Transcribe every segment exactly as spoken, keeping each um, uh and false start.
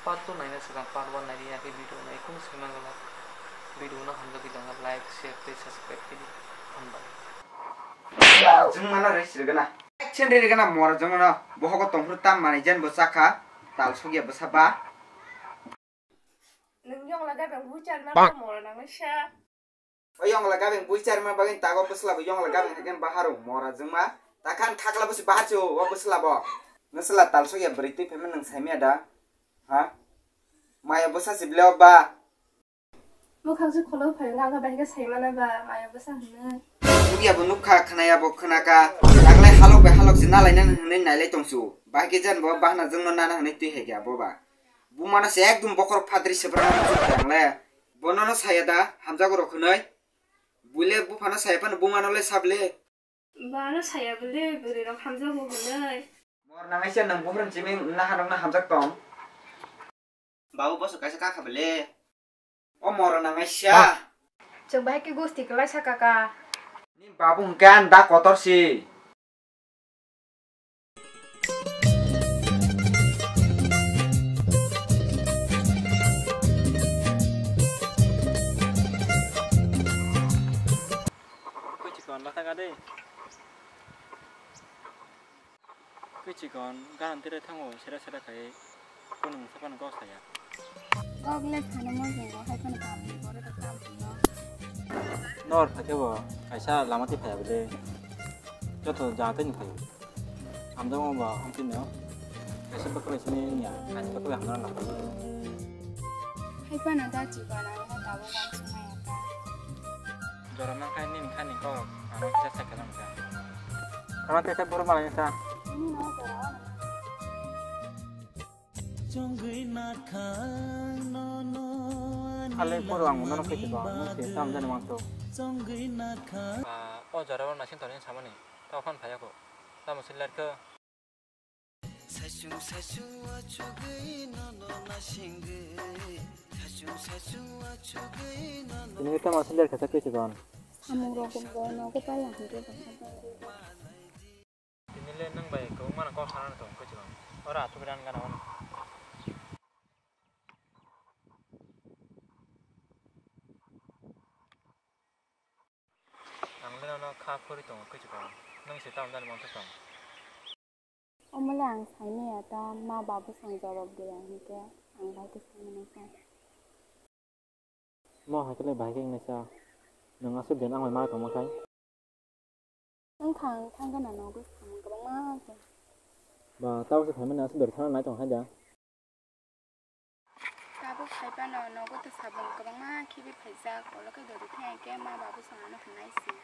Part two naina swkang part one naidi, yakhe video no ekhung saiman gana. Video no hamjagwi tongkha, like, share tei subscribe khaidi. Hambai. Jwng mana rwi sirgana. Action rwi rwgana mora jwng no. Bohogo tongphuru tam manwi jen bo chakha. Tal sokya bwsa ba. Nwng yongla gabeng buchar ma mora nangsa. O yongla gabeng bui charma bagwi tago bwsla bo yongla gabeng haikhe baharung mora jwngma. Takhan khakla bwsi bahar si o bwsla bo. Nwsla talsok ya bwrwi twi phaima nwng saimya da? Ha? Maya bwsa si ble o ba? Mukhang se kholo phai nga ga bahika saimana ba maya bwsa hwnwi. Nukya bo nukha, khwnaya bo khwnaka. Taglai halok bai halok si nalaina hwnwi nailai tongsu. Bahike jan bo bahna jwngno nana hwnwi twi haikya bo ba. Bumano se ekdum bokhorok phatri sebrang le. Bono no saya da, hamjago rok hwnwi. Buile buphano saya phano bumano le sable. Bano saya bole bwrwi rok hamjago hwnwi. Mor nangaisa nwng buphurun chiming naharokno hamjak tong. Babu boso kaisa kakha bole. O moro nangaisa. Chwng bahai khe gusti kwlaisa kaka. Ni babu hwnkhe ani da kotor si. Kwi chikon lata gade. Kwi chikon gahan tire thango sere sere khai. Kunu mungsa phano kok saya. Kok le phano mo jwngo hai phano kam ni boro da kam ni no. Nor phake bo kaisa lama ti phaya bole. Joto jate ni phayo. Hamjak mo ba hamti no. Kaisa bakla sini ya, kaisa bakla hamna la. Hai phano da chikon ang mo tabo kok sumaya ta. Jora nang khai nini khani kok ano kisa sakhe lang ta. Ano tete boro malai ta. Ini no jora. Chongwi nakhang nono. Hale ani poro ang nono langmani kaitor ba, nung se bagwi. Tam jani mangso. Chongwi nakhang. Ba, o jora o naising tonwi samani. Tao phan phaya kho. Tamo se ler kho. Saichung saichung achugwi nono naisingwi. Saichung saichung achugwi nono. Tini tamo se ler kha sa kaitor ba. Samung rok bo nogo pai ang hwnkhe bwkha tongwi. Tini le nwng bai kwbangma no kok sanani tongo kwchwng. Oro athuk ran gana ono. Ang le nono kha phuri tongo kwchwng. Nwng se tamoni manthogo. Omo le ang saimaya ta ma babu sang jawab gaya hinkhe ang bai khe saimano kha. Mo hai khe le bahai khe wngnaisa. Nwng aswk din ang bai ma tongma khai. Wngkha, wngkha, wngkha, nono bwskango kwbangma khe. Ba, tabukhe phaimani aswk dori thangna nai tong hai da. Tabuk phai phano nogo to sabung kwbangma khibi phaijak, olo khe dori thang khe ma babu sanano hwnwi si.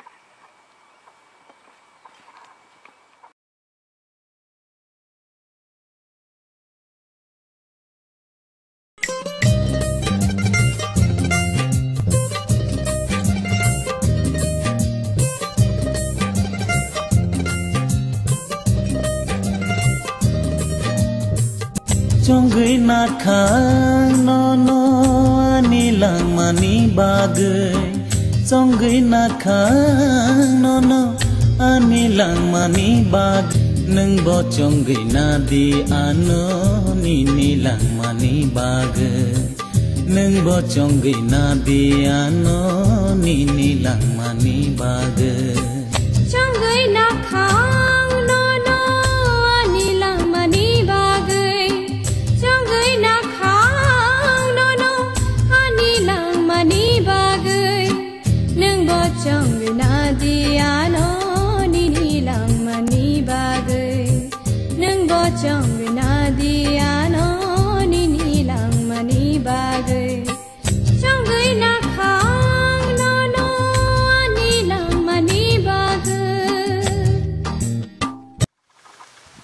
Chongwi nakhang nono ani langmani bagwi. Chongwi nakhang nono ani langmani bag. Nwngbo chongwi nadi ano nini langmani bagwi. Nwngbo chongwi nadi ano nini langmani bagwi. Chongwi nakhang nono ani langmani bagwi. Chongwi nakhang nono ani langmani bagwi. Nwngbo chongwi nadi ano nini langmani bagwi. Nwngbo chongwi nadi ano nini langmani bagwi. Chongwi nakhang nono ani langmani bagwi.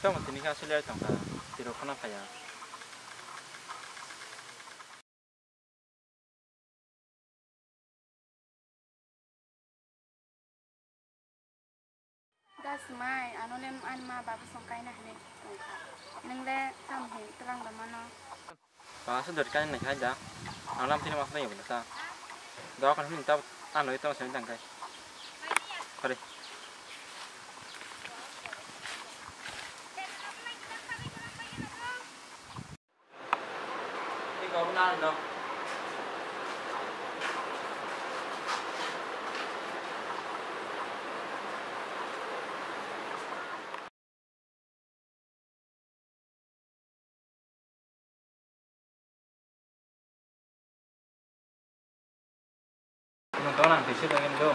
Tamo tini kha aswk le tongkha, tiro khana phaya. Da swmai, ano le ani ma babu song kaina hinwi tongkha. Nwng le tamo hin twlang da mano? Ba, aswk dori kaina nai khai da. Ang lam tini ma swlai yabla ta. Da khan hin ta ano tamo swlai tang kai. Kare. Nung tong nang twi swi bagwi do.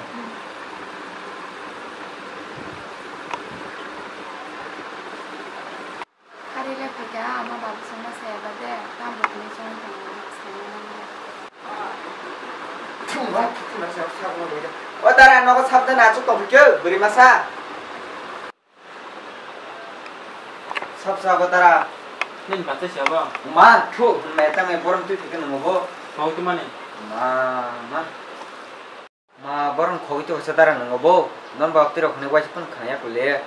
Kari le phaikha, ama babu songma saya bade, tamo tini chong tong nang. O dara, nogo sabda na, chuk tong phikyo, bwrwi masa. Sab sabo dara. Nini bacha si abo? Ma, thu, me tang me borom twi thike nungo bo. Kau tu mani. Ma, ma. Ma, borom khogwi to sa dara nungo bo. Non ba twi rok hwnwi waisa phone khna ya kule.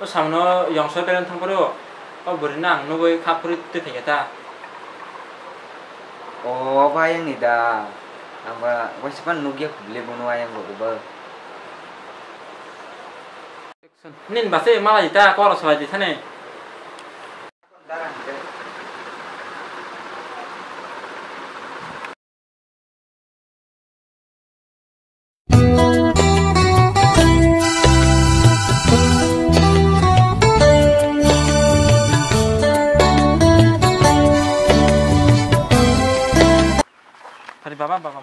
O samno yongso beren thang phuru. O bwrwi nang nugwi kha phuri twi thike ta. O ba yang ni da. Ang ba waisa phone nugya kule bono ayang bo ba. Nini bacha mala ita koro salai di thani. Hari baba baba.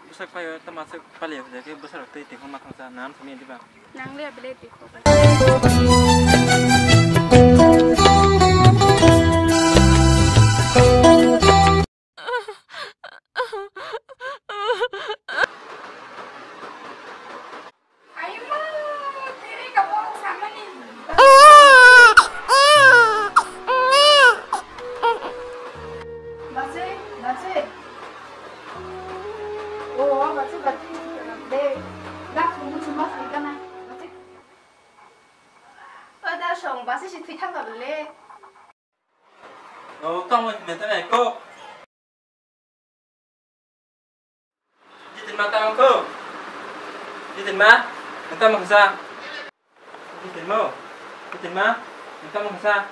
Bwsak paio tamo aswk paliya hwnkhe bwsarok twi tongkha ma thangsa nang thumya diba? Nang le abele twi kho. Aima, tiri ka borok samani. Bache, bache. O, bache, bache. De, dak khumbu chuma sai kana. Bache. O, da song, bache si thui thang ka bele. O, tamo hinwi tamo ko. Jitin ma tamo ko. Jitin ma, tamo kasa. Jitin mo. Jitin ma, tamo kasa.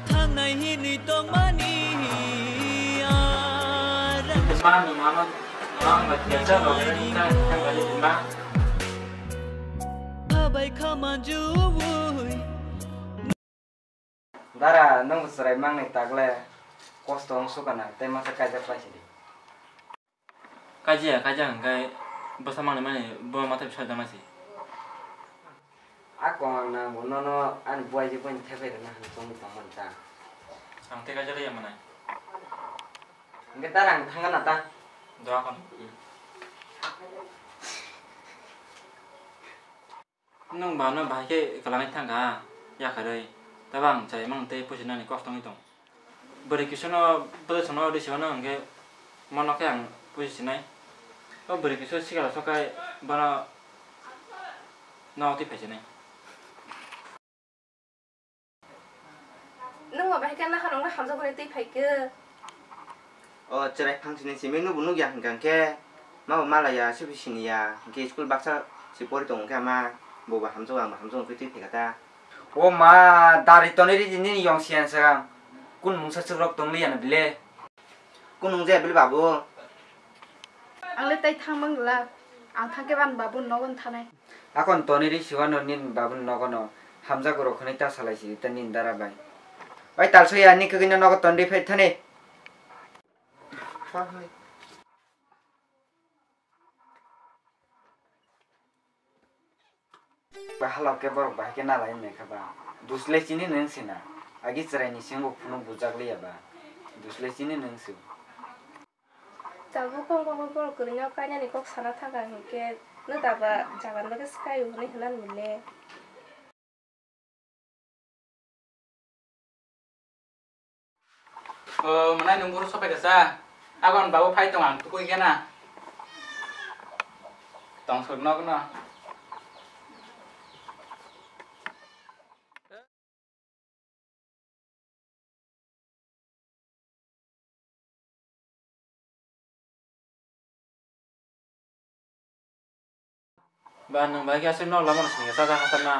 Thangnai hinwi tongmani ar. Phabai khamanjuwi. Dara, nwng bo chwrai mangnai tagle kosto wng sukana tei masa kaijak pai sidi. Kaijaya, kaijak hwnkhe bwsa mangnai mani bo mathai bwsa jama se. A kong ang nang bo nono ani buai je buini thepai rwna hwn chongwi tongmani ta. Ang tei kaijak ya manai. Hwnkhe dara ang thangna ta. Do akon. Nwng ba no bahai khe kwlangwi thangkha, yakarwi. Tei bo ang chai mang tei pusinani kok tongwi tong. Bwrwi kisu no bwswk no risi mano hwnkhe mono khe ang pusi sinai. O bwrwi kisu sikla sokai bono no twi phai sinai. Nwng bo bahai khe naharokno hamjakmani twi phai khe. O chwrai phang sini simi nwngbo nukya hwnkha khe, ma bo malaya, sibo siniya, hwnkhe school baksa se pori tongo khe ama, bo bo hamjago, ang bo hamjago hwnkhe twi phaikha ta. O ma, dari tonwi ridi nini yong siyan swkang, kun mungsa swkrok tong liya na bile. Kunung je bili babu. Ang le tai thang mang la. Ang thang khe ban babu nogo thanai. Akon toni ri siwano nin babu nogo no. Hamjago rok hwnwi ta salai si ta nin dara bai. Oi talso ya ni kwgwino nogo ton ri phai thani. Ba halok khe borok bahai khe nalai wngkha ba. Dusle chini nwng sina. Agi chwraini sengbo phunuk bujak liya ba. Dusle chini nwng su. Tabuk kong kong borok kwrwino kainani kok sana thangkha hinkhe nw da ba jagan bagwi swkaio hwnwi hwnna nile. O, mwnai nwng buru sopai kasa. Aboni babu phai tong ang tukui khe na. Tong sur nok no. Ba nwng bai khe aswk nok lama rw sini khe chacha khatar na.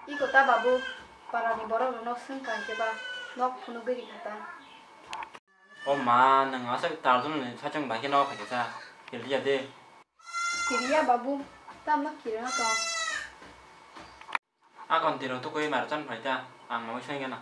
Iko ta babu, parani borok rok nok swng kai khe ba nok phunugwi rikha ta. O ma, nwng aswk tarjun ni sachung bai khe nok phai khe cha. Kiriya de. Kiriya babu, tamno kirina tong. Akon tiro tukui mar chan phai ta. Ang mui sai gana.